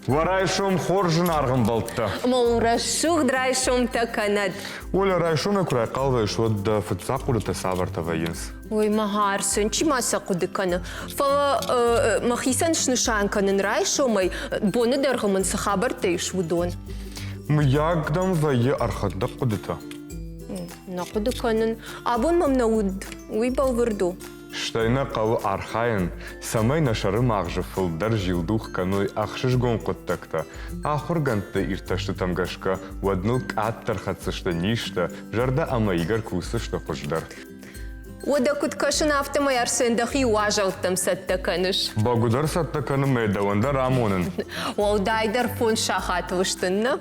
Уӕ райсом хорз зынаргъ ӕмбӕлттӕ! Мол, рӕсугъд райсомтӕ кӕнӕд! Оля, райсомӕй куы райхъал вӕййыс, уӕд дӕ фыццаг хъуыдытӕ цавӕртӕ вӕййынц? Ой, Махарсон, чи ма сӕ хъуыды кӕны? Фӕлӕ мӕхицӕн снысан кӕнын райсомӕй, боны дӕргъы мын цы хабӕрттӕ ис, уыдон. Мыййаг дӕм вӕййы ӕрхӕндӕг хъуыдытӕ? Нӕ хъуыды кӕнын. Абон мӕм нӕ уыд, уый бӕлвырд у. Стӕй нӕ хъӕуы архайын, цӕмӕй нӕ сӕры магъзы фылдӕр зилдух кӕной ӕхсызгон хъуыддӕгтӕ. Ахуыргӕндты иртӕстытӕм гӕсгӕ, уӕд ныл къаддӕр хӕцдзысты низтӕ, зӕрдӕ ӕмӕ игӕр кусдзысты хуыздӕр. Уӕдӕ куыд кӕсын, афтӕмӕй Арсен дӕхи уазӕлттӕм цӕттӕ кӕныс. Бӕгуыдӕр цӕттӕ кӕнын мӕ дӕуӕн дӕр амонын. Уӕлдайдӕр фондз сахатыл стын, нӕ?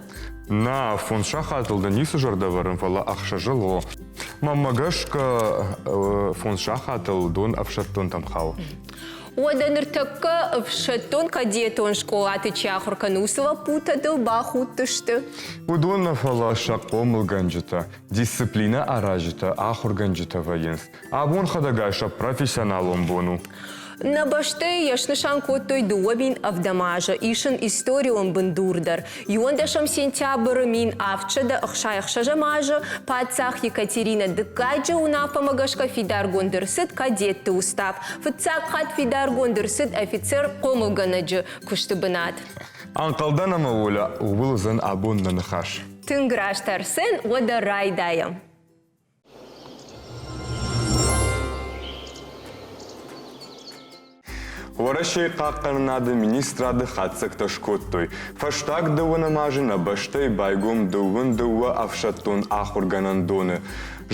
Нӕ, фондз сахатыл дын ницы зӕрдӕ вӕрын, фӕлӕ ӕхсӕзыл о. Мӕнмӕ гӕсгӕ, фондз сахатыл дон ӕфсӕддонтӕм хауы. Уӕдӕ ныртӕккӕ ӕфсӕддон кадетон скъолаты чи ахуыр кӕны, уыцы лӕппутӕ дыл бахудтысты. Уыдон нӕ, фӕлӕ сӕ хъомылгӕнджытӕ, дисциплинӕ аразджытӕ, ахуыргӕнджытӕ вӕййынц. Абон хӕдӕгай сӕ профессионалон бон у. Нӕ бӕстӕйы йӕ снысан кодтой 2007 азы, ис ын историон бындур дӕр. 11 сентябры 1766 азы паддзах Екатеринӕ Дыккаджы уынаффӕмӕ гӕсгӕ фидаргонд ӕрцыд кадетты устав. Фыццаг хатт фидаргонд ӕрцыд офицер-хъомылгӕнӕджы куысты бынат. Ӕнхъӕлдӕн ӕмӕ Оля, ууыл уыдзӕн абон нӕ ныхас. Тынг раст, Арсен, уӕдӕ райдайӕм. Уӕрӕсейы хъахъхъӕнынады министрады хатдзӕгтӕ скодтой. Фӕстаг дыууынӕм азы нӕ бӕстӕйы байгом дыууын дыууӕ ӕфсӕддон ахуыргӕнӕндоны.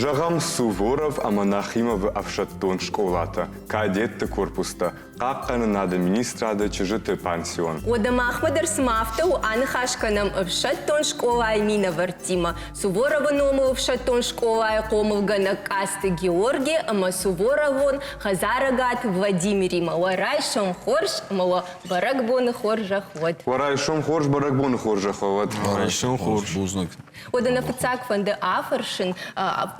Зӕгъӕм, Суворов ӕмӕ Нахимовы ӕфсӕддон скъолатӕ, кадетты корпустӕ, Хъахъхъӕнынады министрады чызджыты пансион. Уӕдӕ махмӕ дӕр цыма афтӕ у, аныхас кӕнӕм ӕфсӕддон скъолайы минӕвӕрттимӕ. Суворовы номыл ӕфсӕддон скъолайы хъомылгӕнӕг Къацты Георги ӕмӕ Суворовон хӕдзарӕгаты Владимиримӕ. Уӕ райсом хорз ӕмӕ уӕ бӕрӕгбоны хорзӕх уӕд! Уӕ райсом хорз, бӕрӕгбоны хорзӕх уӕд! Уӕ райсом хорз, бузныг. Уӕдӕ нӕ фыццаг фӕнды афӕрсын,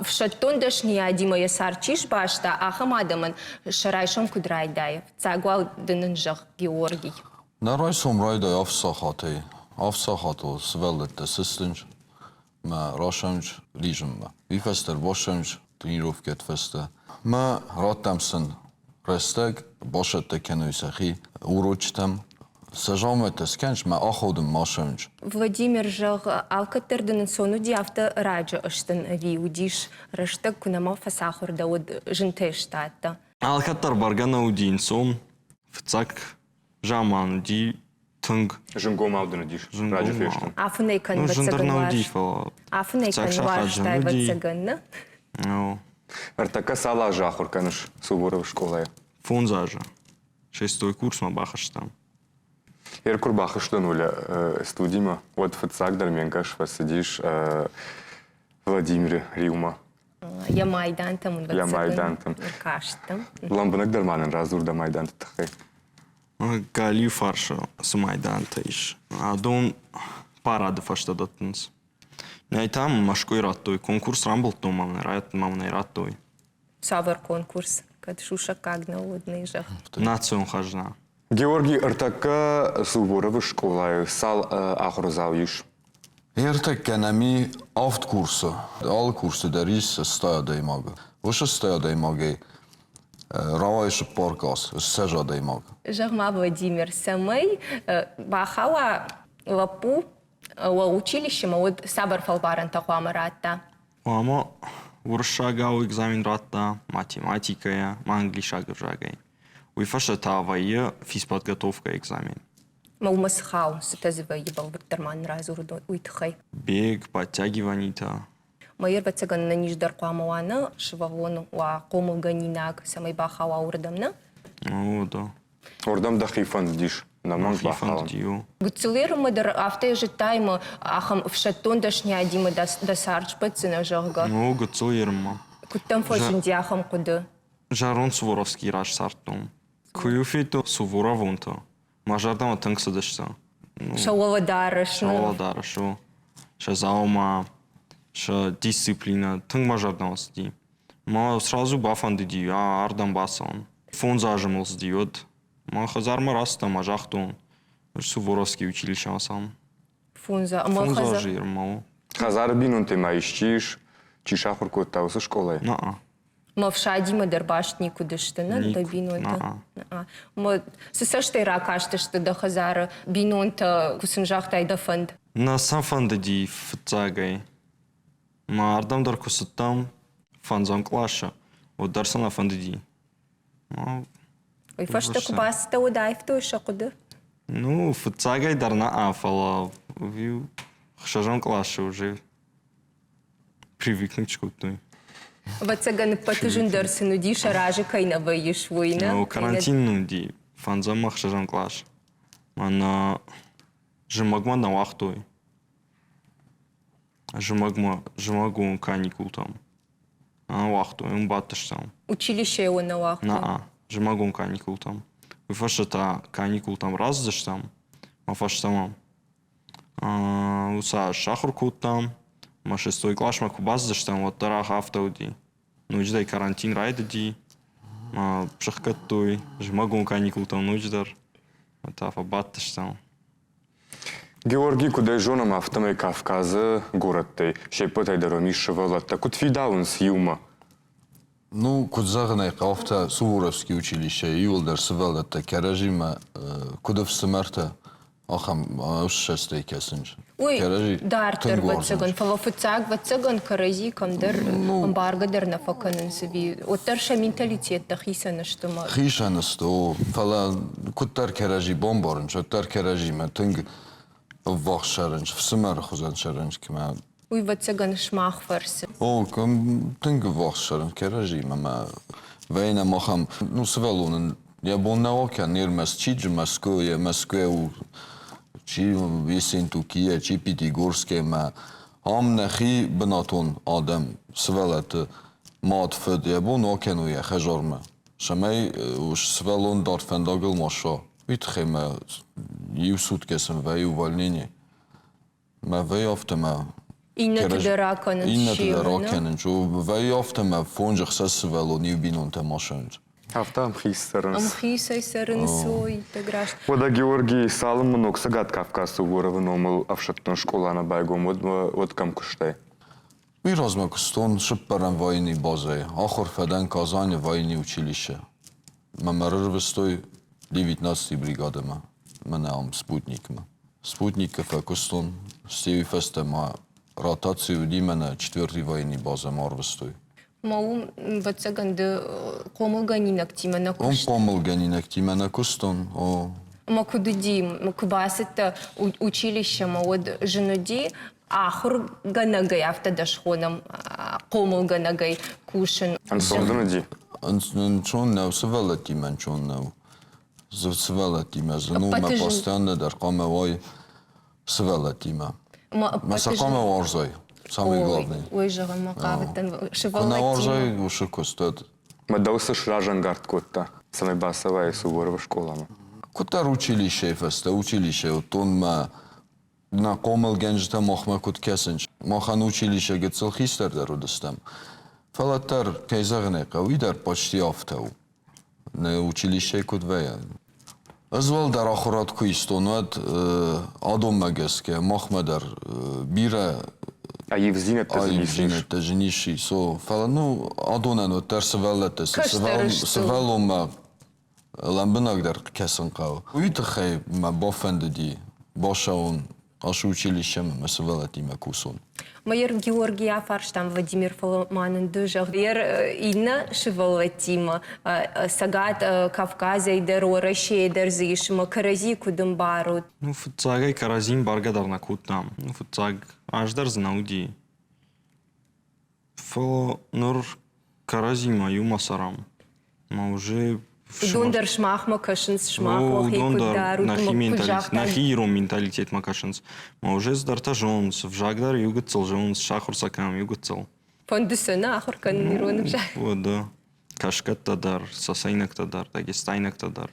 ӕфсӕддон дӕсныйадимӕ йӕ цард чи сбаста, ахӕм адӕмӕн сӕ райсом куыд райдайы? Фыццаг уал дын ын зӕгъ, Георгий. Нӕ райсом райдайы авд сахатӕй. Авд сахатыл сывӕллӕттӕ сыстынц мӕ расӕнч режиммӕ. Уый фӕстӕ ӕрбасӕнч тренировкӕты фӕстӕ. Мӕ радтам сын рӕстӕг, басӕттӕ кӕной сӕхи урочытӕм. Сӕ дзаумӕттӕ скӕнч мӕ аходын ма сӕнч. Владимир, зӕгъ, алкӕддӕр дын ӕнцон уыди афтӕ раджы ыстын ӕви уыдис рӕстӕг, куы нӕма фӕцахуыр дӕ, уӕд зынтӕй стадтӕ? Алкӕддӕр бӕргӕ нӕ уыди ӕнцон. Фыццаг заман уыди тынг. Зынгомау дын уыдис, раджы фестын. Афынӕй кӕн, Ну, зындӕр нӕ уыди, фӕлӕ Афынӕй фыццаг кӕн сахат уарзтай, зын уыди. ӕвӕццӕгӕн, нӕ? Ну, Ӕртӕккӕ цал азы ахуыр кӕныс Суворовы скъолайы? Фондз азы. Шестой курсмӕ бахызтам. Ер куы рбахызтӕн Оля студимӕ, уӕд фыццагдӕр ме нгӕс фӕцыдис Владимиры риумӕ. Йӕ майдантӕм ын Йӕ майдантӕм. Кастӕм. Лӕмбынӕгдӕр ма нын радзур дӕ майданты тыххӕй. Галиу фарсы цы майдантӕ ис, адон парады фӕстӕ дӕттынц. Нӕй та Мӕскуыйы радтой, конкурс рамбылдтон ма мын ӕй радтой. Цавӕр конкурс? Кӕд сусӕггаг нӕ уыд, нӕ зӕгъ. Национ хӕзна. Георгий, ӕртӕккӕ Суворовы скъолайы цал ахуырдзау ис? Ӕртӕккӕ нӕм и авд курсы. Алы курсы дӕр ис 100 адӕймагы. Уыцы 100 адӕймагӕй рауайы цыппар класс, 20 адӕймаг. Зӕгъ-ма, Владимир, цӕмӕй бахауа лӕппу уӕ училищемӕ, уӕд цавӕр фӕлварӕнтӕ хъуамӕ радта? Хъуамӕ уырыссагау экзамен радта математикӕйӕ ӕмӕ англисаг ӕвзагӕй. Уый фӕстӕ та вӕййы физподготовкӕ экзамен. Мӕ уымӕ цы хауы, цытӕ дзы вӕййы, бӕлвырддӕр ма нын радзур уый тыххӕй. Бег, подтягиванитӕ. Мӕ ӕвӕццӕгӕн ӕнӕниз дӕр хъуамӕ уа нӕ сывӕллон уа хъомылгӕнинаг, цӕмӕй бахауа уырдӕм, нӕ? О, да. Уырдӕм дӕхи фӕндыдис, нӕмӕнг бахауын. Гыццыл ерымӕ дӕр афтӕ зыдтай ӕмӕ ахӕм ӕфсӕддон дӕсниадимӕ дӕ цард сбӕтдзынӕ, зӕгъгӕ? Ну, гыццыл ерымӕ. Куыд дӕм фӕзынди ахӕм хъуыды? Зӕронд Суворовский раз цардтон. Куы-иу федтон Суворовонтӕ, мӕ зӕрдӕмӕ тынг цыдысты. Сӕ уӕлӕдарӕс. Сӕ уӕлӕдарӕс, о. Сӕ дзаума, сӕ дисциплинӕ тынг мӕ зӕрдӕмӕ цыди. Мӕ сразу бафӕндыди ардӕм бацӕуын. 5 азы мыл цыди, уӕд мӕ хӕдзармӕ рацыдтӕн ӕмӕ загътон, Суворовский училищемӕ цӕуын. Фондз ӕмӕ Фондз азы ирмӕ у. Хӕдзары бинонтӕй ма исчи ис, чи сахуыр кодта уыцы скъолайы? На-а. Мӕ фсадимӕ дӕр баст никуыд сты, нӕ дӕ бинонтӕ? Мӕ цы цӕстӕй ракастысты дӕ хӕдзары бинонтӕ, куы сын загътай дӕ фӕнд? Нӕ сӕ фӕндыди фыццагӕй. Мӕ ардӕм дӕр куы цыдтӕн фӕндзӕм къласы, уӕд дӕр сӕ нӕ фӕндыди. Уый фӕстӕ куы бацыдтӕ, уӕд аивтой сӕ хъуыды? Ну, фыццагӕй дӕр нӕ, фӕлӕ хсӕзӕм къласы уже привыкнуть кодтой. Ӕвӕццӕгӕн, ӕппӕты зындӕр сын уыди, сӕ разы кӕй нӕ вӕййыс, уый, нӕ? Ну, карантин уыди, фӕндзӕм ӕхсӕзӕм кълас. Мӕнӕ зымӕгмӕ нӕ уагътой. Зымӕгмӕ, зымӕгон каникултӕм. Уагътой, уым бадтыстӕм. Училищейы уын нӕ уагътой? Наа, зымӕгон каникултӕм. Уый фӕстӕ та каникултӕм рацыдыстӕм, мӕ фӕстӕмӕ. Уыцы аз сахуыр кодтам, мӕ шестой къласмӕ куы бацыдыстӕм, уӕддӕр афтӕ уыди. Ноджыдӕр карантин райдыди, мӕ сыхгӕдтой зымӕгон каникултӕм ноджыдӕр, мӕ та фӕбадтыстӕм. Георгий, куыд ӕй зонӕм, афтӕмӕй Кавказы горӕттӕй се ппӕтӕй дӕр уым ис сывӕллӕттӕ. Куыд фидауынц иумӕ? Ну, куыд зӕгъын ӕй хъӕуы, афтӕ Суворовский училищейы иууылдӕр сывӕллӕттӕ кӕрӕдзимӕ куыд ӕфсымӕртӕ, ахӕм ссӕстӕй кӕсынц. Уый дарддӕр, ӕвӕццӕгӕн, фӕлӕ фыццаг, ӕвӕццӕгӕн, кӕрӕдзи кӕмдӕр ӕмбаргӕ дӕр нӕ фӕкӕнынц ӕви уӕддӕр сӕ менталитеттӕ хицӕн сты мӕ. Хицӕн сты, о, фӕлӕ куыддӕр кӕрӕдзи бамбарынц, уӕддӕр кӕрӕдзимӕ тынг ӕввахс цӕрынц, фсымӕры хуызӕн цӕрынц кӕмӕ. Уый, ӕвӕццӕгӕн, сымах фӕрцы. О, тынг ӕввахс цӕрынц кӕрӕдзимӕ мӕ вӕйнӕм ахӕм, ну, сывӕллонӕн Йӕ бон нӕ океан не рмӕст чи Мӕскуы, Мӕскуы у, чи Ессентукийӕ, чи Пятигорскӕй ӕмӕ ам нӕхи бынатон адӕм, сывӕллӕтты мад, фыд, йӕ бон океан у йӕ хӕдзармӕ, цӕмӕй сывӕллон дард фӕндагыл ма суа, уый тыххӕй мӕ иу суткӕ сын вӕййы увольнение. Мӕ вӕййы афтӕ мӕ Иннӕты дӕр акӕнынц. Иннӕты дӕр акӕнынц. Вӕййы афтӕ мӕ фондз ӕхсӕз сывӕллон иу бинонтӕм асӕнынц. Афтӕ ӕмхиц цӕрынц. Ӕмхицӕй цӕрынц, ой, иттӕг раст. Уӕдӕ Георгий, цалынмӕ ног Цӕгат Кавказы Суворовы номыл ӕфсӕддон скъола нӕ байгом, уӕд кӕм куыстай? Уый размӕ куыстон цыппӕрӕм военный базӕйы. Ахуыр фӕдӕн Казаны военный училище. Мӕ мӕ ӕрырвыстой девятнадцатый бригадӕмӕ, мӕнӕ ам спутникмӕ. Спутникы фӕкуыстон, стӕй уый фӕстӕ ма ротаци уыди мӕнӕ четвертый военный базӕмӕ арвыстой. Ма уым, ӕвӕццӕгӕн, ды хъомылгӕнинӕгтимӕ нӕ куыст? Уым хъомылгӕнинӕгтимӕ нӕ куыстон, о. Ӕмӕ куыд уыди, куы бацыдтӕ училищемӕ, уӕд зын уыди ахуыргӕнӕгӕй, афтӕ дӕ схонӕм, хъомылгӕнӕгӕй кусын? Ӕнцон дын уыди? Ӕнцон нӕу, сывӕллӕттимӕ ӕнцон нӕу. Сывӕллӕттимӕ зын у, мӕ постоянно дӕр хъуамӕ уай сывӕллӕттимӕ. Мӕ сӕ хъуамӕ уарзай, самый главный. Ой, зӕгъын мӕ хъавыдтӕн. Куы нӕ уарзай уыцы куыст, уӕд Мӕ дӕу цы сразӕнгард кодта, цӕмӕй бацӕуай Суворовы скъоламӕ? Куыддӕр училищейы фӕстӕ, училищейы уыдтон мӕ нӕ хъомылгӕнджытӕ махмӕ куыд кӕсынц. Махӕн училище гыццыл хистӕрдӕр уыдыстӕм. Фӕлӕ дӕр, кӕй зӕгъын ӕй хъӕуы, уый дӕр почти афтӕ у. Нӕ училищейы куыд вӕййы. Ӕз уӕлдӕр ахуырад куы истон, уӕд адонмӕ гӕсгӕ махмӕ дӕр бирӕ аивдзинӕдтӕ аивдзинӕдтӕ зын ис, со. Фӕлӕ ну адонӕн уӕддӕр сывӕллӕттӕ сывӕллонмӕ лӕмбынӕгдӕр кӕсын хъӕуы. Уый тыххӕй мӕ бафӕндыди бацӕуын ацы училищемӕ мӕ сывӕллӕттимӕ кусон. Майор Георгий афарстам Владимир, фӕлӕ ма нын ды зӕгъ, йӕ иннӕ сывӕллӕттимӕ Цӕгат Кавказӕй дӕр, Уӕрӕсейӕ дӕр дзы ис ӕмӕ кӕрӕдзи куыд ӕмбарут? Ну, фыццагӕй кӕрӕдзи ӕмбаргӕ дӕр нӕ кодтам. Ну, фыццаг аз дӕр дзы нӕ уыди. Фӕлӕ ныр кӕрӕдзимӕ иумӕ цӕрӕм. Ӕмӕ уже Уыдон дӕр сымахмӕ кӕсынц, сымах уӕхи куыд дарут, нӕхи менталитет, нӕхи ирон менталитетмӕ кӕсынц. Ӕмӕ уже цыдӕртӕ зонынц, ӕвзаг дӕр иу гыццыл зонынц, сахуыр сӕ кӕнӕм иу гыццыл. Фӕнды сӕ нӕ ахуыр кӕнын ирон ӕвзаг? Уӕдӕ, кӕсгӕттӕ дӕр, цӕцӕйнӕгтӕ дӕр, дагестайнӕгтӕ дӕр.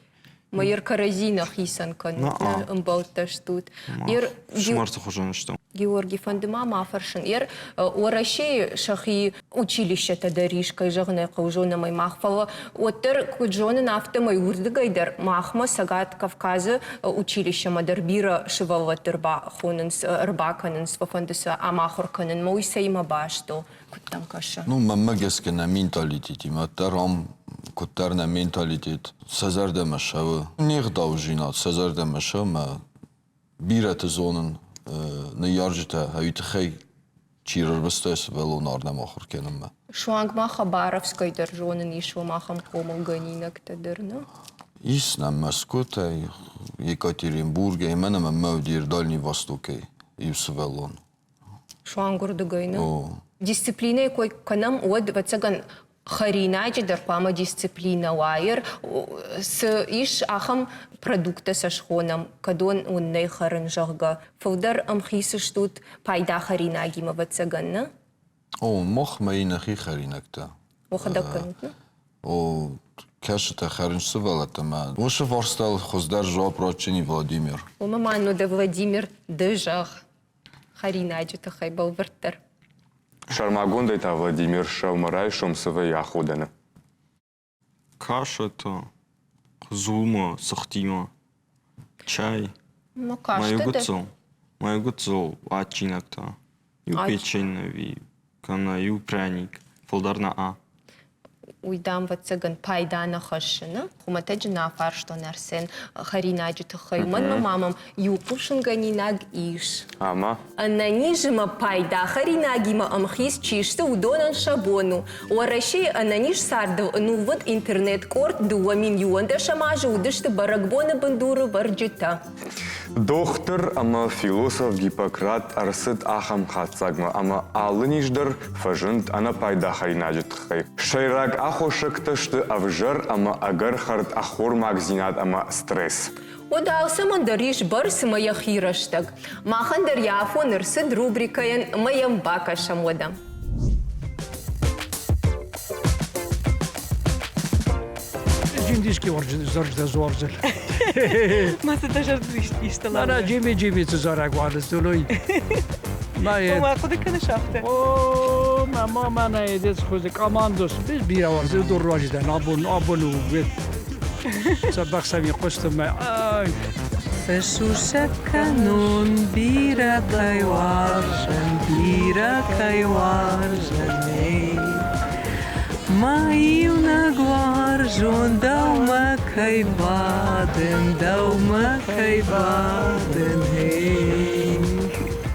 Мӕ йер кӕрӕдзи нӕ хицӕн кӕнут, нӕ ӕмбӕлттӕ стут. Йер Фсымӕрты хуызӕн стӕм. Георги, фӕнды ма мӕ афӕрсын. Йер Уӕрӕсейы сӕхи училищетӕ дӕр ис, кӕй зӕгъын ӕй хъӕуы, зонӕм ӕй мах, фӕлӕ уӕддӕр, куыд зонын, афтӕмӕй уырдыгӕй дӕр махмӕ Цӕгат Кавказы училищемӕ дӕр бирӕ сывӕллӕтты ӕрбахонынц, ӕрбакӕнынц, фӕфӕнды сӕ ам ахуыр кӕнынмӕ. Уый цӕимӕ баст у? Куыд дӕм кӕсы? Ну, мӕнмӕ гӕсгӕ нӕ менталитетимӕ дӕр ам куыддӕр нӕ менталитет сӕ зӕрдӕмӕ цӕуы. Не гъдаудзинад сӕ зӕрдӕмӕ цӕуы ӕмӕ бирӕты зонын ныййарджытӕ ӕви тыххӕй чи рырвыста сывӕллон ардӕм ахуыр кӕнынмӕ. Суанг ма Хабаровскӕй дӕр зонын ис уым ахӕм хъомылгӕнинӕгтӕ дӕр, нӕ? Ис нӕм Мӕскуытӕй, Екатеринбургӕй, мӕн ӕмӕ мӕ уыди Дальний Востокӕй иу сывӕллон. Суанг уырдыгӕй, нӕ? Дисциплинӕйы кой кӕнӕм, уӕд, ӕвӕццӕгӕн, хӕринаджы дӕр хъуамӕ дисциплинӕ уа. Цы ис, ахӕм продукттӕ сӕ схонӕм, кӕдон уын нӕй хӕрын, зӕгъгӕ. Фылдӕр ӕмхиц стут пайда хӕринагимӕ, ӕвӕццӕгӕн, нӕ? О, махмӕ и нӕхи хӕринӕгтӕ. Уӕхӕдӕг кӕнут, нӕ? О, кӕсытӕ хӕрынц сывӕллӕттӕ мӕ уыцы фарстайыл хуыздӕр дзуапп ратджыни Владимир. Уымӕ ма ну дӕ Владимир ды зӕгъ. хӕринаджы тыххӕй бӕлвырддӕр. Сӕрмагондӕй та Владимир сӕумӕрайсом цы вӕййы аходӕны? Кашӕтӕ, дзулмӕ, цыхтимӕ, чай. Ну, кашты дӕр. Мӕ гуыццыл адджинӕгтӕ. Иу печенье ӕви кӕнӕ иу пряник. Фылдӕр нӕ а. Уый, дам, ӕвӕццӕгӕн, пайда нӕ хӕссы, нӕ? Хуымӕтӕджы нӕ афарстон Арсен хӕринаджы тыххӕй. Уымӕн ма мӕм иу хъусынгӕнинаг ис. Ӕмӕ? Ӕнӕнизимӕ пайда хӕринагимӕ ӕмхиц чи сты, уыдонӕн сӕ бон у. Уӕрӕсейы ӕнӕниз цардыл ӕнувыд интернет-къорд 2011 азы уыдысты бӕрӕгбоны бындуры вӕрджытӕ. Дохтыр ӕмӕ философ Гиппократ ӕрцыд ахӕм хатдзӕгмӕ, ӕмӕ алы низ дӕр фӕзынд ӕнӕпайда хӕринаджы тыххӕй. Сӕйраг аххосӕгтӕ сты ӕвзӕр ӕмӕ ӕгӕр хӕрд ӕххормагдзинад ӕмӕ стресс. Уӕд алцӕмӕн дӕр ис бӕрц ӕмӕ йӕхи рӕстӕг. Махӕн дӕр йӕ афон ӕрцыд рубрикӕйӕн ӕмӕ йӕм бакӕсӕм уӕдӕ. Индийский зарджытӕ Ма цы дӕ зӕрдыл исты Мӕнӕ Джимми Джимми цы зарӕг уарзтой. Ма хъуыды кӕныс афтӕ? О, мӕ мӕнӕ едец хуызы командос. Біз бирӕ уарзы дурважидӕн абон абон у Дзӕбӕх сӕм хъуысты мӕ ай. Фӕсусӕг кӕнон бирӕ кӕй уарзын, бирӕ кӕй уарзын, эй. Мӕ иунӕг уарзон дӕумӕ кӕй бадын, дӕумӕ кӕй бадын, эй.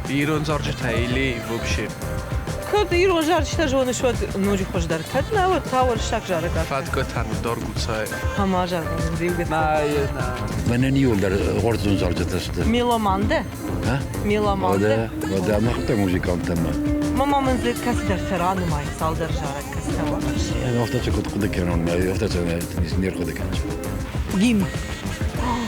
Ирон зарджытӕ или вообще? Кӕд ирон зарджытӕ зоныс, уӕд ноджы хуыздӕр. Кӕд нӕ, уӕд та уырыссаг зарӕг афтӕ. Фӕткъуытӕн доргуцай. Ӕмӕ заргӕнӕн зиугӕ. Мӕнӕн иуылдӕр гъордзон зарджытӕ сты. Меломан дӕ? А? Меломан дӕ? Уӕдӕ, уӕдӕ мах та музыканттӕ Мама мын дзы кӕцыдӕртӕ ранымай, цалдӕр зарӕг кӕцытӕ уарзыс. Афтӕ цы куыд хъуыды кӕнон, афтӕ цы не рхъуыды кӕнон. Гимн.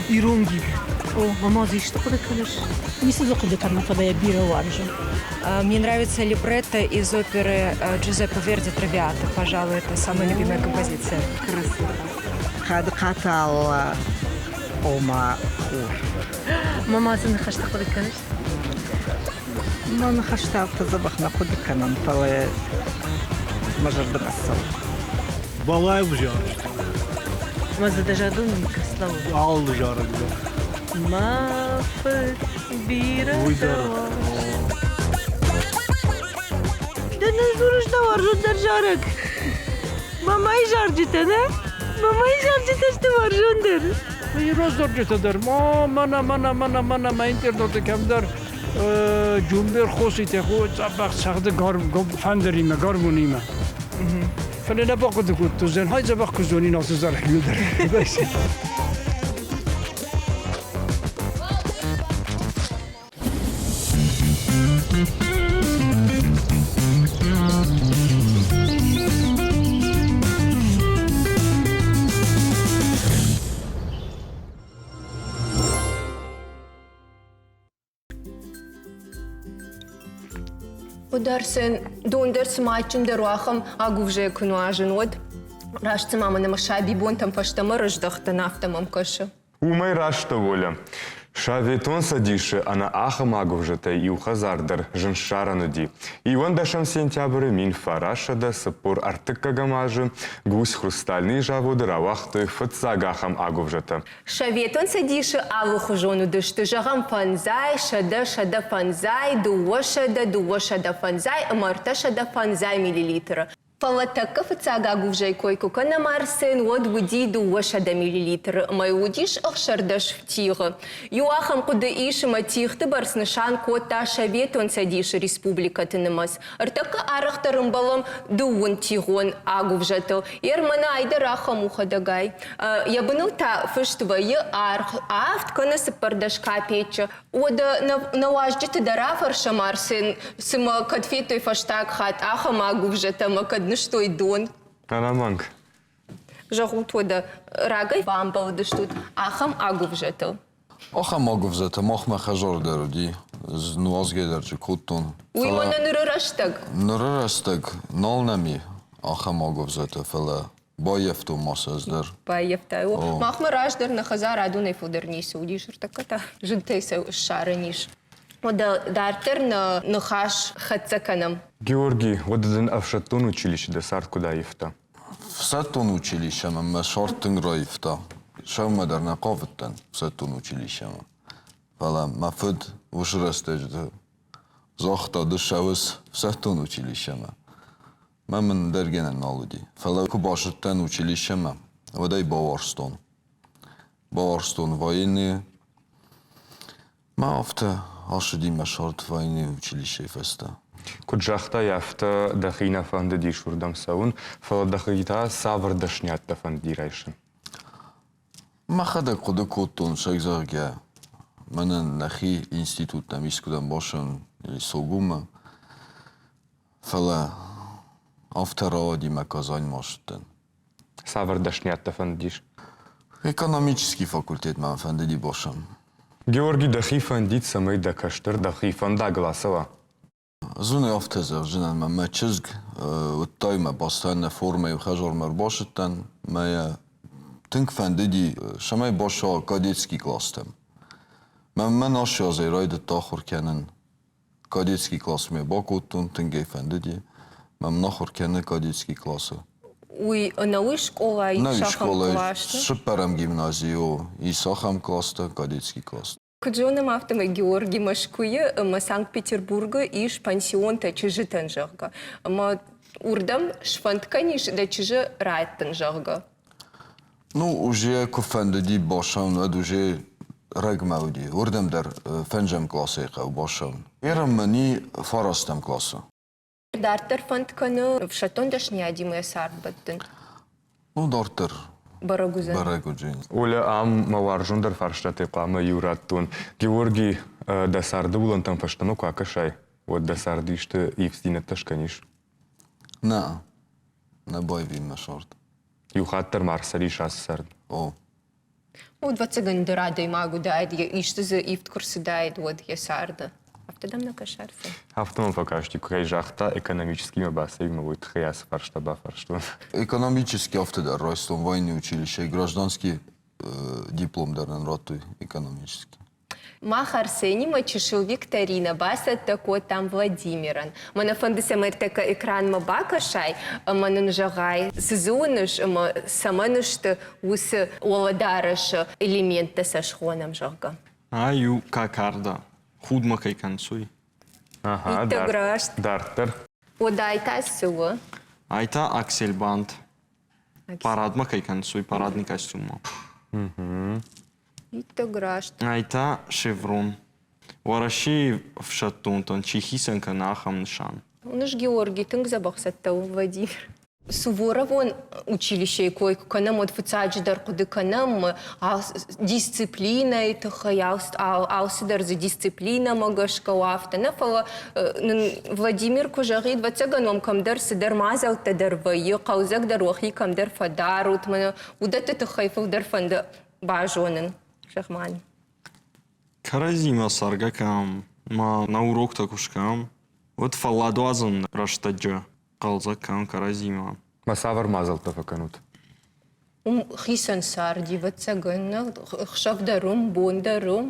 Ирон гимн. О, мама дзы исты хъуыды кӕныс? Ницы дзы хъуыды кӕнын, фӕлӕ йӕ бирӕ уарзын. Мне нравится либретто из оперы Джузеппе Верди «Травиата». Пожалуй, это самая любимая композиция. Красиво. Хъӕдыхъаты Алла, ома хур. Мама дзы ныхӕстӕ хъуыды кӕныс? Мӕ ныхӕстӕ афтӕ дзӕбӕх нӕ хъуыды кӕнын, фӕлӕ мӕ зӕрдӕмӕ цӕуы. Балаев зарджытӕ. Мӕ дзы дӕ зӕрдыл никӕцлӕууы? Алы зарӕг дӕр. Мӕ фыд бирӕ Уый дӕр. Ды нын дзурыс дӕ уарзондӕр зарӕг. Мамайы зарджытӕ, нӕ? Мамайы зарджытӕ сты уарзондӕр. Ирон зарджытӕ дӕр ма мӕнӕ мӕнӕ мӕнӕ мӕнӕ мӕ интернеты кӕмдӕр Джумбер хоситӕ хо дзӕбӕх цагъды фӕндыримӕ, гармонимӕ. Фӕлӕ нӕ бахъуыды кодтон, зӕнхӕй дзӕбӕх куы зонин ацы зарӕг дӕр. Уыд Арсен, дон дӕр цыма адджындӕр у, ахӕм агуывзӕйы куы нуазын, уӕд раст цыма мӕнӕ мӕ сабибонтӕм фӕстӕмӕ рыздӕхтӕн, афтӕ мӕм кӕсы. Уымӕй раст дӕ, Оля. Советон Цӕдисы ӕнӕ ахӕм агуывзӕтӕй иу хӕдзар дӕр зын ссарӕн уыди. Иуӕндӕсӕм сентябры 1943 азы Гусь Хрустальный заводы рауагътой фыццаг ахӕм агуывзӕтӕ. Советон Цӕдисы алыхуызон уыдысты, зӕгъӕм, фӕндзай, сӕдӕ, 150, 200, 250 ӕмӕ 350 миллилитры. Фӕлӕ тӕккӕ фыццаг агуывзӕйы кой куы кӕнӕм Арсен, уӕд уыди 200 миллилитры ӕмӕ уыдис 16 тигъы. Иу ахӕм хъуыды ис, ӕмӕ тигъты бӕрц нысан кодта Советон Цӕдисы республикӕты нымӕц. Ӕртӕккӕ арӕхдӕр ӕмбӕлӕм дыууынтигъон агуывзӕтыл. Ерманы айдӕр ахӕм у хӕдӕгай. Йӕ быныл та фыст вӕййы аргъ авд кӕнӕ 14 капеччы. Уӕдӕ нӕ уазджыты дӕр афӕрсӕм, Арсен, цымӕ кӕд федтой фӕстаг хатт ахӕм агуывзӕтӕ ӕмӕ кӕд нызтой дон? Ӕнӕмӕнг. Зӕгъут уӕдӕ, рагӕй бамбӕлдыстут ахӕм агуывзӕтыл? Ахӕм агуывзӕтӕ махмӕ хӕдзар дӕр уыди, нуазгӕ дӕр дзы кодтон. Уый мӕнӕ ныры рӕстӕг? Ныры рӕстӕг нал нӕм и ахӕм агуывзӕтӕ, фӕлӕ Баййӕфтон ма сӕ ӕз дӕр. Баййӕфтай. Махмӕ раздӕр нӕ хӕдзар адонӕй фылдӕр ницы уыдис, ӕртӕккӕ та зынтӕй сӕ ссарӕн ис. Уӕдӕ дарддӕр нӕ ныхас хӕццӕ кӕнӕм. Георги, уӕд дын ӕфсӕддон училище дӕ цард куыд аивта? Ӕфсӕддон училищемӕ мӕ цард тынг раивта. Сӕумӕ дӕр нӕ хъавыдтӕн ӕфсӕддон училищемӕ. Фӕлӕ мӕ фыд уыцы рӕстӕджыты загъта, ды ссӕуыс ӕфсӕддон училищемӕ. Мӕ мын ӕндӕр гӕнӕн нал уыди. Фӕлӕ куы бацыдтӕн училищемӕ, уӕд ӕй бауарзтон. Бауарзтон военные. Мӕ афтӕ ацыди мӕ сӕрд военный училищейы фӕстӕ. Куыд загътай, афтӕ дӕхи нӕ фӕндыдис уырдӕм цӕуын, фӕлӕ дӕхи та цавӕр дӕсниӕдтӕ фӕндыди райсын? Мӕхӕдӕг хъуыды кодтон, зӕгъгӕ, мӕнӕн нӕхи институттӕм искуыдӕм бацӕуын или Согумӕ. Фӕлӕ афтӕ рауади мӕ Казаньмӕ ацыдтӕн. Цавӕр дӕсниӕдтӕ фӕндыдис? Экономический факультет мӕм фӕндыди бацӕуын. Георги, дӕхи фӕндид, цӕмӕй дӕ кӕстӕр дӕхи фӕндагыл ацӕуа? Зоны афтӕ зӕгъдзынӕн, мӕ мӕ чызг уыдтай мӕ постоянно формӕйы хӕдзармӕ ӕрбацыдтӕн, мӕ йӕ тынг фӕндыди, цӕмӕй бацӕуа кадетский класстӕм. Мӕнмӕ нассӕдзӕй райдыдта ахуыр кӕнын. Кадетский классмӕ бакодтон, тынг ӕй фӕндыди. Мӕм ахуыр кӕны кадетский классы. Уый ӕнӕуый скъолайы ис ахӕм класстӕ? Цыппӕрӕм гимназийы о, ис ахӕм класстӕ, кадетский класс. Куыд зонӕм, афтӕмӕй Георги Мӕскуыйы ӕмӕ Санкт-Петербургы ис пансионтӕ чызджытӕн, зӕгъгӕ. Ӕмӕ уырдӕм сфӕнд кӕнис дӕ чызджы раттын, зӕгъгӕ? Ну, уже куы фӕндыди бацӕуын, уӕд уже рӕгмӕ уыди. Уырдӕм дӕр фӕнзӕм классӕй хъӕуы бацӕуын. Ерын мӕни фарастӕм классы. Дарддӕр фӕнд кӕны ӕфсӕддон дӕсныйадимӕ йӕ цард бӕттын. Ну, дарддӕр бӕрӕг уыдзӕн. Бӕрӕг уыдзӕн. Оля, ам мӕ уарзондӕр фарстатӕй хъуамӕ иу раттон. Георги, дӕ царды уылӕнтӕм фӕстӕмӕ куы акӕсай, уӕд дӕ царды исты ивддзинӕдтӕ скӕнис? Нӕ, нӕ байвин мӕ цард. Иу хатт дӕр ма ӕрцӕрис ацы цард? О. Ӕвӕццӕгӕн дӕр адӕймаг уыдаид, исты дзы ивд куы рцыдаид, уӕд йӕ царды. Афтӕ дӕм нӕ кӕсы, Арсен? Афтӕ мӕм фӕкасти, куы кӕй загъта, экономическимӕ бацӕуимӕ, уый тыххӕй ацы фарста бафарстон. Экономический афтӕ дӕр райстон военный училище, гражданский диплом дӕр нын радтой экономический. Мах Арсенимӕ чысыл викторинӕ бацӕттӕ кодтам Владимирӕн. Мӕнӕ фӕнды, цӕмӕй ӕртӕккӕ экранмӕ бакӕсай ӕмӕ нын зӕгъай, цы дзы уыныс ӕмӕ цӕмӕн сты уыцы уӕлӕдарӕсы элементтӕ сӕ схонӕм, зӕгъгӕ. Ай у кокарда, худмӕ кӕй кӕнсуй. Ага, Иттӕг раст. Дарддӕр. Уӕд та цы у? Ай та аксельбант. Парадмӕ кӕй кӕнсуй, парадный костюммӕ. Иттӕг раст. Ай та шеврон. Уӕрӕсейы ӕфсӕддонтӕн чи хицӕн кӕны, ахӕм нысан. Уыныс, Георги, тынг дзӕбӕх цӕттӕ у Владимир. Суворовон училищейы кой куы кӕнӕм, уӕд фыццаджыдӕр хъуыды кӕнӕм дисциплинӕйы тыххӕй, алцыдӕр дзы дисциплинӕмӕ гӕсгӕ у афтӕ нӕ, фӕлӕ нын Владимир куы зӕгъид, ӕвӕццӕгӕн уӕм кӕмдӕр цыдӕр мадзӕлттӕ дӕр вӕййы, хъӕлдзӕгдӕр уӕхи кӕмдӕр фӕдарут, мӕнӕ уыдӕтты тыххӕй фылдӕр фӕнды базонын, зӕгъ-ма. Кӕрӕдзимӕ цӕргӕ кӕм ма нӕ уроктӕ куы скӕнӕм, уӕд фӕлладуадзӕн рӕстӕджы хъӕлдзӕг кӕнӕм кӕрӕдзимӕ. Ма цавӕр мадзӕлттӕ фӕкӕнут? Уым хицӕн царди, ӕвӕццӕгӕн, нӕ? Хсӕв дӕр уым, бон дӕр уым.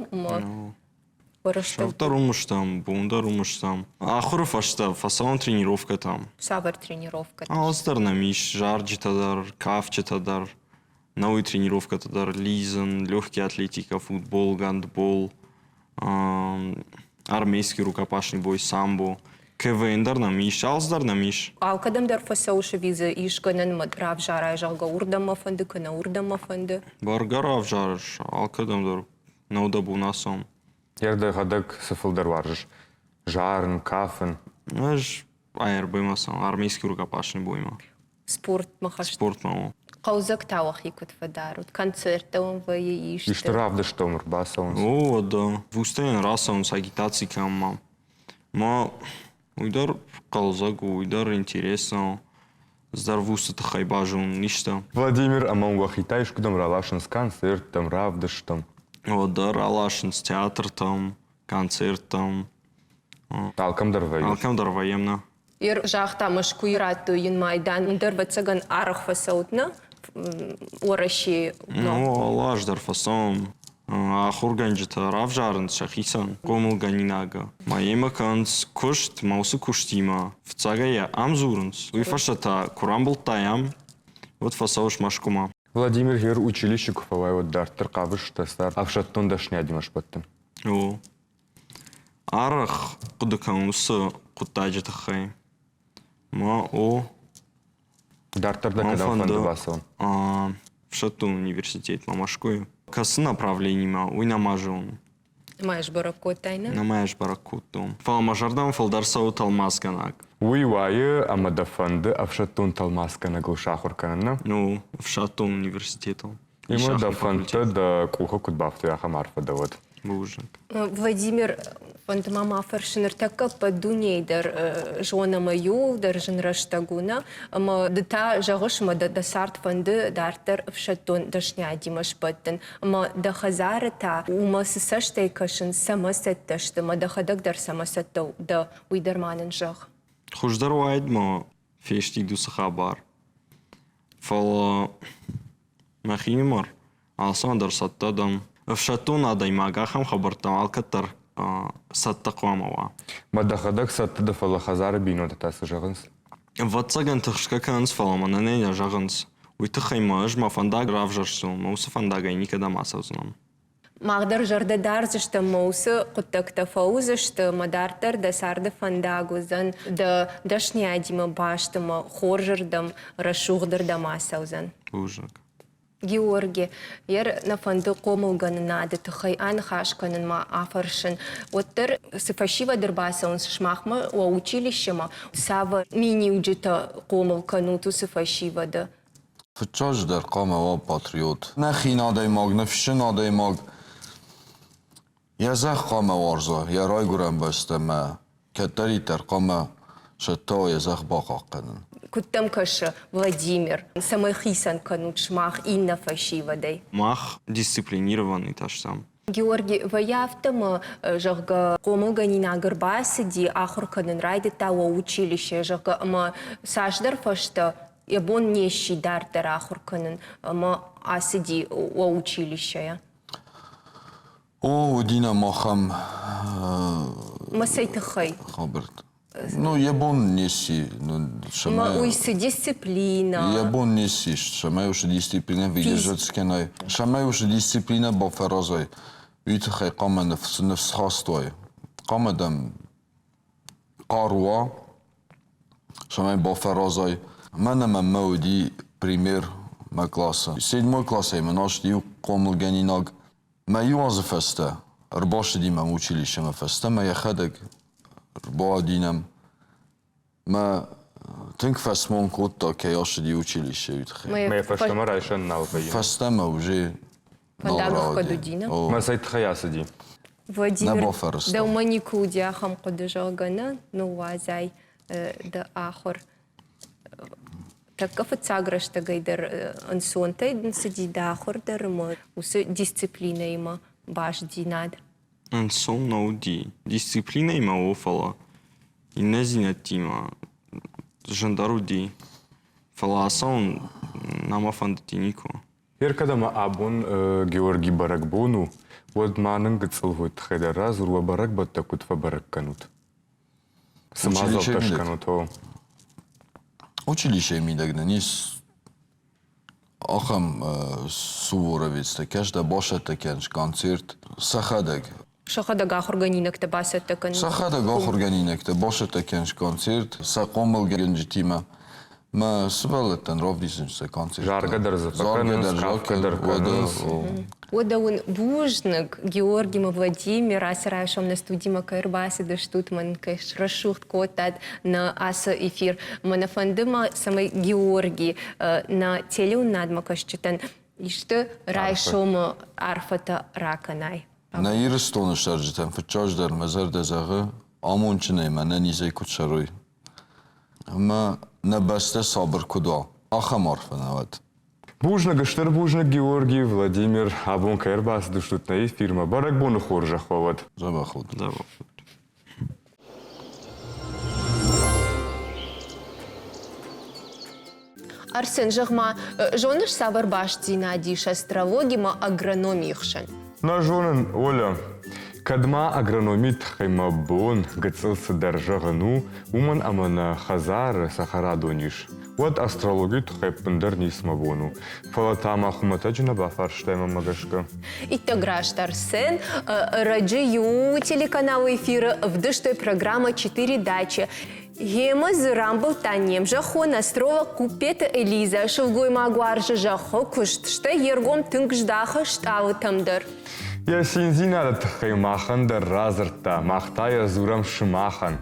Хсӕв дӕр уым стӕм, бон дӕр уым стӕм. Ахуыры фӕстӕ фӕцӕуӕм тренировкӕтӕм. Цавӕр тренировкӕтӕ? Алцыдӕр нӕм ис, зарджытӕ дӕр, кафджытӕ дӕр, науи тренировкӕтӕ дӕр, лидзын, легкий атлетика, футбол, гандбол, армейский рукопашный бой, самбо. КВН дӕр нӕм ис, алцыдӕр нӕм ис. Алкӕдӕм дӕр фӕцӕуыс ӕви дзы ис гӕнӕн мӕ равзарай, зӕгъгӕ, уырдӕм мӕ фӕнды, кӕнӕ уырдӕм мӕ фӕнды? Бӕргӕ равзарыс, алкӕдӕм дӕр нӕу дӕ бон ацӕуын. Йӕ дӕхӕдӕг цы фылдӕр уарзыс? Зарын, кафын? Ӕз АРБ-мӕ цӕуын, армейский рукопашный боймӕ. Спортмӕ хӕст? Спортмӕ, о. Хъӕлдзӕг та уӕхи куыд фӕдарут? Концерттӕ уӕм вӕййы исты? Исты равдысттӕ уӕм ӕрбацӕуынц? О, уӕдӕ. Вузтӕ рацӕуынц агитаци кӕнынмӕ. Ма уый дӕр хъӕлдзӕг у, уый дӕр интересно у. Ӕз вузты тыххӕй базонын исты. Владимир ӕмӕ уӕхи та искуыдӕм раласынц концерттӕм, равдысттӕм? Уӕдӕ раласынц театртӕм, концерттӕм. Алкӕм дӕр вӕййыс? Алкӕм дӕр вӕййӕм, нӕ. Ер загъта, Мӕскуыйы радтой йын майдан. Ӕндӕр, ӕвӕццӕгӕн, арӕх фӕцӕут, нӕ? Уӕрӕсейы. Ну, алы аз дӕр фӕцӕуӕм. Ахуыргӕнджытӕ равзарынц сӕхицӕн хъомылгӕнинагы. Ма йемӕ кӕнынц куыст, ма уыцы куыстимӕ фыццагӕй йӕ ам дзурынц, уый фӕстӕ та куы рамбылдтай ам, уӕд фӕцӕуыс Мӕскуымӕ. Владимир гер училище куы фӕуай, уӕд дарддӕр хъавыс дӕ цард ӕфсӕддон дӕсныйадимӕ сбӕттын? О. Арӕх хъуыды кӕнын уыцы хъуыддаджы тыххӕй. Ма о. Дарддӕр дӕ кӕдӕм фӕнды бацӕуын? Ӕфсӕддон университетмӕ Мӕскуыйы. Кӕцы направленимӕ, уый нӕма зонын. Нӕма сбӕрӕг кодтай, нӕ? Нӕма сбӕрӕг кодтон. Фӕлӕ мӕ зӕрдӕмӕ фылдӕр цӕуы тӕлмацгӕнӕг. Уый уайы, ӕмӕ дӕ фӕнды ӕфсӕддон тӕлмацгӕнӕгыл сахуыр кӕнын, нӕ? Ну, ӕфсӕддон университетыл. Ӕмӕ дӕ фӕндтӕ дӕ къухы куыд бафтой, ахӕм арфӕ дӕ уӕд. Бузныг. Владимир, фӕнды ма ма фӕрсын, ныртӕккӕ ӕппӕт дунейы дӕр зон ӕмӕ иууылдӕр зын рӕстӕг у, нӕ? Ӕмӕ ды та зӕгъыс, ӕмӕ дӕ цард фӕнды дарддӕр ӕфсӕддон дӕсниадимӕ сбӕттын. Ӕмӕ дӕ хӕдзары та уымӕ цы цӕстӕй кӕсынц, цӕмӕ цӕттӕ сты, ӕмӕ дӕхӕдӕг дӕр цӕмӕ цӕттӕ дӕ, уый дӕр ма нын зӕгъ. Хуыздӕр уаид ма фестид уыцы хабар. Фӕлӕ мӕхинымӕр алцӕмӕн дӕр цӕттӕ дӕн. Ӕфсӕддон адӕймаг ахӕм хабӕрттӕм алкӕддӕр цӕттӕ хъуамӕ уа. Мӕ дӕхӕдӕг цӕттӕ дӕ, фӕлӕ хӕдзары бинонтӕ та цы зӕгъынц? Ӕвӕццӕгӕн тыхсгӕ кӕнынц, фӕлӕ мӕнӕн нӕ зӕгъынц. Уый тыххӕй мӕ ӕз мӕ фӕндаг равзӕрстон, мӕ уыцы фӕндагӕй никӕдӕм ацӕудзынӕн. Мах дӕр зӕрдӕ дардзыстӕм мӕ уыцы хъуыддӕгтӕ фӕуыдзысты, мӕ дарддӕр дӕ царды фӕндаг уыдзӕн дӕ дӕсниадимӕ баст ӕмӕ хорзырдӕм, рӕсугъдырдӕм ацӕудзӕн. Бузныг. Георги, ер нӕ фӕнды хъомылгӕнынады тыххӕй аныхас кӕнынмӕ афӕрсын, уӕддӕр цы фӕсивӕд ӕрбацӕуынц сымахмӕ уӕ училищемӕ, цавӕр миниуджытӕ хъомыл кӕнут уыцы фӕсивӕды? Фыццаджыдӕр хъуамӕ уа патриот. Нӕ хин адӕймаг, ныфсджын адӕймаг йӕ зӕхх хъуамӕ уарза, йӕ райгуырӕн бӕстӕмӕ кӕддӕриддӕр хъуамӕ цӕттӕ уа йӕ зӕхх бахъахъхъӕнын. Куыд дӕм кӕсы, Владимир, цӕмӕй хицӕн кӕнут сымах иннӕ фӕсивӕдӕй? Мах дисциплинированный-тӕ стӕм. Георги, вӕййы афтӕ мӕ, зӕгъгӕ, хъомылгӕнинаг ӕрбацыди, ахуыр кӕнын райдыдта уӕ училище, зӕгъгӕ, ӕмӕ цасдӕр фӕстӕ йӕ бон не сси дарддӕр ахуыр кӕнын ӕмӕ ацыди уӕ училищейӕ. О, уыди нӕм ахӕм Мӕ цӕй тыххӕй? хабӕрттӕ. Ну, йӕ бон не сси. Ма уый цы дисциплина? Йӕ бон не ссис, цӕмӕй уыцы дисциплинӕ выдержать скӕнай, цӕмӕй уыцы дисциплинӕ бафӕразай, уый тыххӕй хъуамӕ ныфсхаст уай. Хъуамӕ дӕм хъару уа, цӕмӕй бафӕразай. Мӕн ӕмӕ мӕ уыди пример мӕ классы. Седьмой классӕй мын аст иу хъомылгӕнинаг. Мӕ иу азы фӕстӕ ӕрбацыди мӕм училищемӕ фӕстӕмӕ йӕхӕдӕг ӕрбауади нӕм. Мӕ тынг фӕсмон кодта, кӕй ацыди училищейы тыххӕй. Мӕ фӕстӕмӕ райсӕн нал вӕййы. Фӕстӕмӕ уже нал рауади. Мӕ цӕй тыххӕй ацыди? Владимир, дӕумӕ никуы уыди ахӕм хъуыды, зӕгъгӕ, нӕ ныууадзай дӕ ахуыр. Тӕккӕ фыццаг рӕстӕгӕй дӕр ӕнцонтӕй дын цыди дӕ ахуыр дӕр ӕмӕ уыцы дисциплинӕимӕ бастдзинад? Ӕнцон нӕ уыди. Дисциплинӕимӕ о, фӕлӕ иннӕдзинӕдтимӕ зындӕр уыди. Фӕлӕ ацӕуын нӕма фӕндыди никуы. Еркӕд ӕмӕ абон Георгий бӕрӕгбон у, уӕд ма нын гыццыл уый тыххӕй дӕр радзур, уӕ бӕрӕгбӕттӕ куыд фӕбӕрӕг кӕнут? Цы мадзӕлттӕ скӕнут? О. Училищейы мидӕг нын ис ахӕм суворовецтӕ, кӕстӕ бацӕттӕ кӕнынц концерт сӕхӕдӕг. Сӕхӕдӕг ахуыргӕнинӕгтӕ бацӕттӕ кӕнынц? Сӕхӕдӕг ахуыргӕнинӕгтӕ бацӕттӕ кӕнынц концерт сӕ хъомылгӕнджытимӕ. Мӕ сывӕллӕттӕн равдисынц сӕ концерт. Заргӕ дӕр дзы фӕкӕнынц, кафгӕ дӕр кӕнынц. Уӕдӕ уын бузныг, Георги ӕмӕ Владимир, ацы райсом нӕ студимӕ кӕй ӕрбацыдыстут, мӕн кӕй срӕсугъд кодтат нӕ ацы эфир. Мӕ нӕ фӕнды ма, цӕмӕй Георги нӕ телеуынынадмӕ кӕсджытӕн исты райсомы арфӕтӕ ракӕнай. Нӕ Ирыстоны цӕрджытӕн фыццаджыдӕр мӕ зӕрдӕ зӕгъы, амондджынӕй мӕ ӕнӕнизӕй куыд цӕрой. Ӕмӕ нӕ бӕстӕ сабыр куыд уа, ахӕм арфӕ нӕ уӕд. Бузныг, стыр бузныг, Георгий, Владимир, абон кӕй ӕрбацыдыстут нӕ эфирмӕ, бӕрӕгбоны хорзӕх уӕ уӕд. Дзӕбӕх уӕд. Дзӕбӕх уӕд. Арсен, зӕгъ-ма, зоныс, цавӕр бастдзинад ис астрологимӕ агрономийы хсӕн? Нӕ зонын, Оля. Кӕд ма агрономийы тыххӕй мӕ бон гыццыл цыдӕр зӕгъын у, уымӕн ӕмӕ нӕ хӕдзары цӕхӕрадон ис, уӕд астрологийы тыххӕй ӕппындӕр ницы мӕ бон у. Фӕлӕ та мӕ хуымӕтӕджы нӕ бафарстай мӕнмӕ гӕсгӕ. Иттӕг раст, Арсен. Ӕрӕджы иу телеканалы эфиры ӕвдыстой программӕ «Четыре дачи». Гъемӕ дзы рамбылдта не мзӕххон астролог Куппеты Элизӕ. Сылгоймаг уарзы зӕххы куыст, стӕй йе ргом тынг здахы стъалытӕм дӕр. Йӕ циндзинады тыххӕй махӕн дӕр радзырдта, мах та йӕ дзурӕм сымахӕн.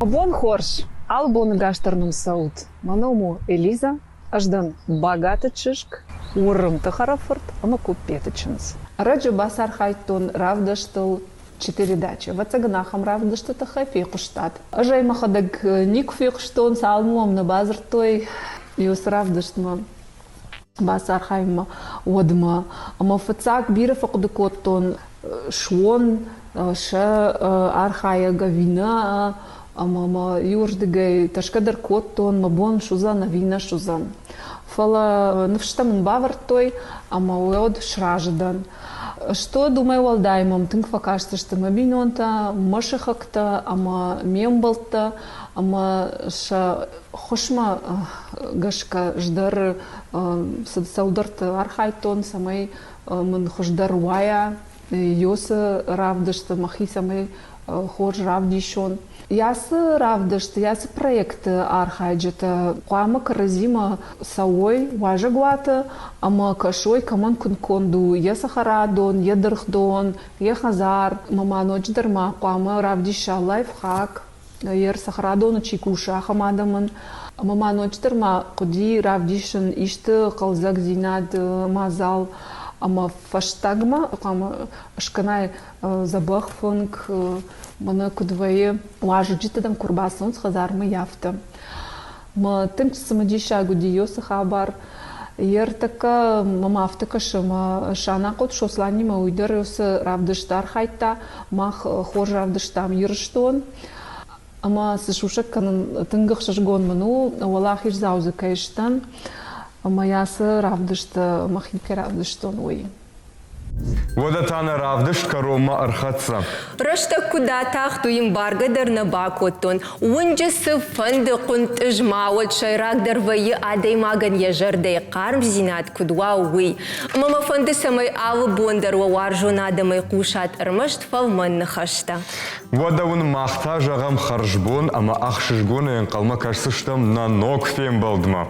Бон хорз! Алы боныгас дӕр нын цӕут. Мӕ ном у Элизӕ. Ӕз дӕн Багаты чызг, Уырымты хӕрӕфырт ӕмӕ Куппеты чындз. Ӕрӕджы бацархайдтон равдыстыл Четыре дачи. Ӕвӕццӕгӕн, ахӕм равдысты тыххӕй фехъуыстат. Ӕз ӕй мӕхӕдӕг никуы фехъуыстон, цалынмӕ мӕм нӕ бадзырдтой уыцы равдыстмӕ бацархайынмӕ, уӕдмӕ. Ӕмӕ фыццаг бирӕ фӕхъуыды кодтон, суон сӕ архайӕг ӕви нӕ, ӕмӕ мӕ иуырдыгӕй тӕрсгӕ дӕр кодтон, мӕ бон суыдзӕн ӕви нӕ суыдзӕн. Фӕлӕ ныфстӕ мын бавӕрдтой, ӕмӕ уӕд сразы дӕн. Стод уымӕй уӕлдай мӕм тынг фӕкастысты мӕ бинонтӕ, мӕ сыхӕгтӕ ӕмӕ ме мбӕлттӕ ӕмӕ сӕ хуысмӕ гӕсгӕ ӕз дӕр цӕуылдӕрты архайдтон, цӕмӕй мын хуыздӕр уайа Йосы равдысты мӕхи цӕмӕй хорз равдисон. Ацы равдыст, ацы проекты архайджытӕ хъуамӕ кӕрӕдзимӕ цӕуой уазӕгуаты ӕмӕ кӕсой, кӕмӕн куыд конд у йӕ цӕхӕрадон, йӕ дыргъдон, йӕ хӕдзар. Ӕмӕ ма ноджыдӕр ма хъуамӕ равдиса лайфхак, йӕ цӕхӕрадоны чи кусы, ахӕм адӕмӕн. Ӕмӕ ма ноджыдӕр ма хъуыди равдисын исты хъӕлдзӕгдзинад мадзал ӕмӕ фӕстагмӕ хъуамӕ скӕнай дзӕбӕх фынг, мӕнӕ куыд вӕййы, уазджытӕ дӕм куы ӕрбацӕуынц хӕдзармӕ, афтӕ. Мӕ тынг цымыдисаг уыди уыцы хабар. Йе ртӕккӕ мӕм афтӕ кӕсы, ӕмӕ Санахъоты Сосланимӕ уый дӕр уыцы равдысты архайдта. Мах хорз равдыстам Ирыстон. Ӕмӕ цы сусӕг кӕнын, тынг ӕхсызгон мын у, уӕлахиздзау дзы кӕй сдӕн ӕмӕ йӕ ацы равдысты мӕхи кӕй равдыстон, уый. Уӕдӕ та нӕ равдыст кӕронмӕ ӕрхӕццӕ. Рӕстӕг куыд атахт, уый ӕмбаргӕ дӕр нӕ бакодтон. Уынджы цыфӕнды хъуынтъыз ма уӕд сӕйрагдӕр вӕййы адӕймагӕн йӕ зӕрдӕйы хъармдзинад куыд уа, уый. Ӕмӕ мӕ фӕнды, цӕмӕй алы бон дӕр уӕ уарзон адӕмӕй хъусат ӕрмӕст фӕлмӕн ныхӕстӕ. Уӕдӕ уын мах та зӕгъӕм хӕрзбон ӕмӕ ӕхсызгонӕй ӕнхъӕлмӕ кӕсдзыстӕм нӕ ног фембӕлдмӕ.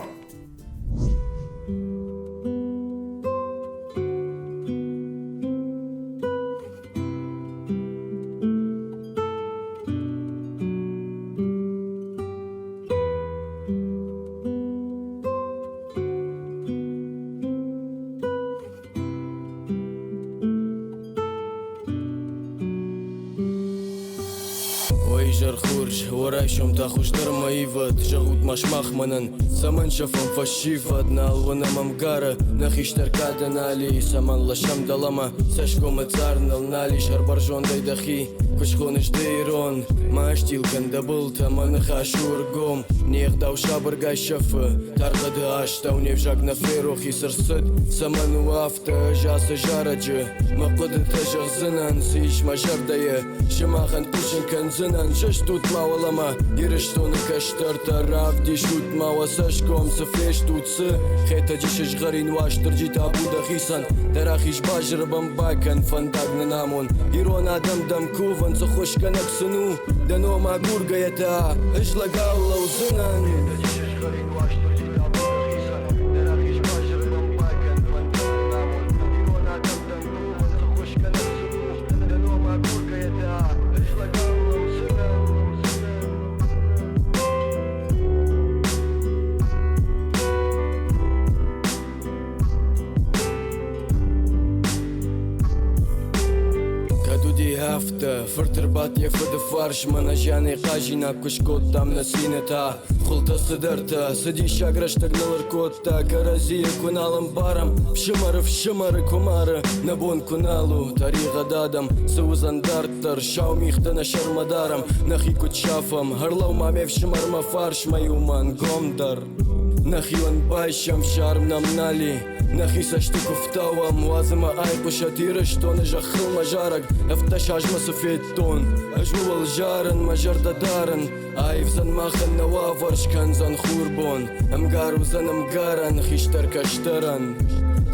Уӕ изӕр хорз, уӕ райсом та хуыздӕр мӕ ивӕд. Зӕгъут ма сымах мӕнӕн, цӕмӕн сӕфӕм фӕсивӕд? Нал уынӕм ӕмгары, нӕ хистӕр кадӕн али. Цӕмӕн лӕсӕм дӕлӕмӕ, цӕсгомы цъар ныл нал и сӕрбӕрзондӕй дӕхи. Куы схоныс ды ирон, ма стил кӕн дӕ былтӕ, мӕ ныхас у ӕргом. Не гъдау сабыргай сӕфы, тархъӕды астӕу не взаг нӕ ферох и цы рцыд. Цӕмӕн у афтӕ ӕз ацы зарӕджы? Мӕ хъуыдытӕ зӕгъдзынӕн, цы ис мӕ зӕрдӕйы. Сымахӕн хъусын кӕндзынӕн, сыстут ма уӕлӕмӕ, Ирыстоны кӕстӕртӕ, равдисут ма уӕ цӕсгом, цы фестут, цы. Хетӕджы сызгъӕрин Уастырджи табу дӕхицӕн, дӕ рахиз базыры бӕмбӕг кӕн, фӕндаг нын амон. Ирон адӕм дӕм кувынц, ӕххуысгӕнӕг сын у, дӕ ном агургӕйӕ та ӕз лӕгау лӕудзынӕн. Хетӕджы сызгъӕрин Уастырджи табу дӕхицӕн, дӕ рахиз базыры бӕмбӕг кӕн, фӕндаг нын амон. Ирон адӕм дӕм кувынц, ӕххуысгӕнӕг сын у, дӕ ном агургӕйӕ та ӕз лӕгау лӕудзынӕн. Кӕд уыди афтӕ, фырт ӕрбадт йӕ фыды фарсмӕ, нӕ зианӕй хъазинаг куы скодтам нӕ цины та. Хуылтӕ цыдӕртӕ, цы диссаг рӕстӕг ныл ӕркодта, кӕрӕдзийы куы нал ӕмбарӕм, фсымӕры фсымӕры куы мары, нӕ бон куы нал у, тӕригъӕд адӕм, цы уыдзӕн дарддӕр, сау мигътӕ нӕ сӕрмӕ дарӕм, нӕхи куыд сафӕм, ӕрлӕуу ма ме фсымӕр мӕ фарсмӕ иу мӕнгомдӕр. Нӕхион байсӕм, фсарм нӕм нал и, Нӕхи цӕсты куы фтауӕм, уадз ӕмӕ айхъуысӕд Ирыстоны зӕххыл мӕ зарӕг. 17 азмӕ цы федтон, ӕз ууыл зарын, мӕ зӕрдӕ дарын. Аивдзӕн махӕн нӕ уавӕр, скӕндзӕн хурбон. Ӕмгар уыдзӕн ӕмгарӕн, хистӕр кӕстӕрӕн.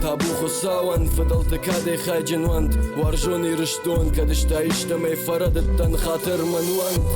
Табу Хуыцауӕн, фыдӕлты кадӕй хайджын уӕнт. Уарзон Ирыстон, кӕд ыстӕй истӕмӕй фӕрӕдыдтӕн, хатыр мын уӕнт.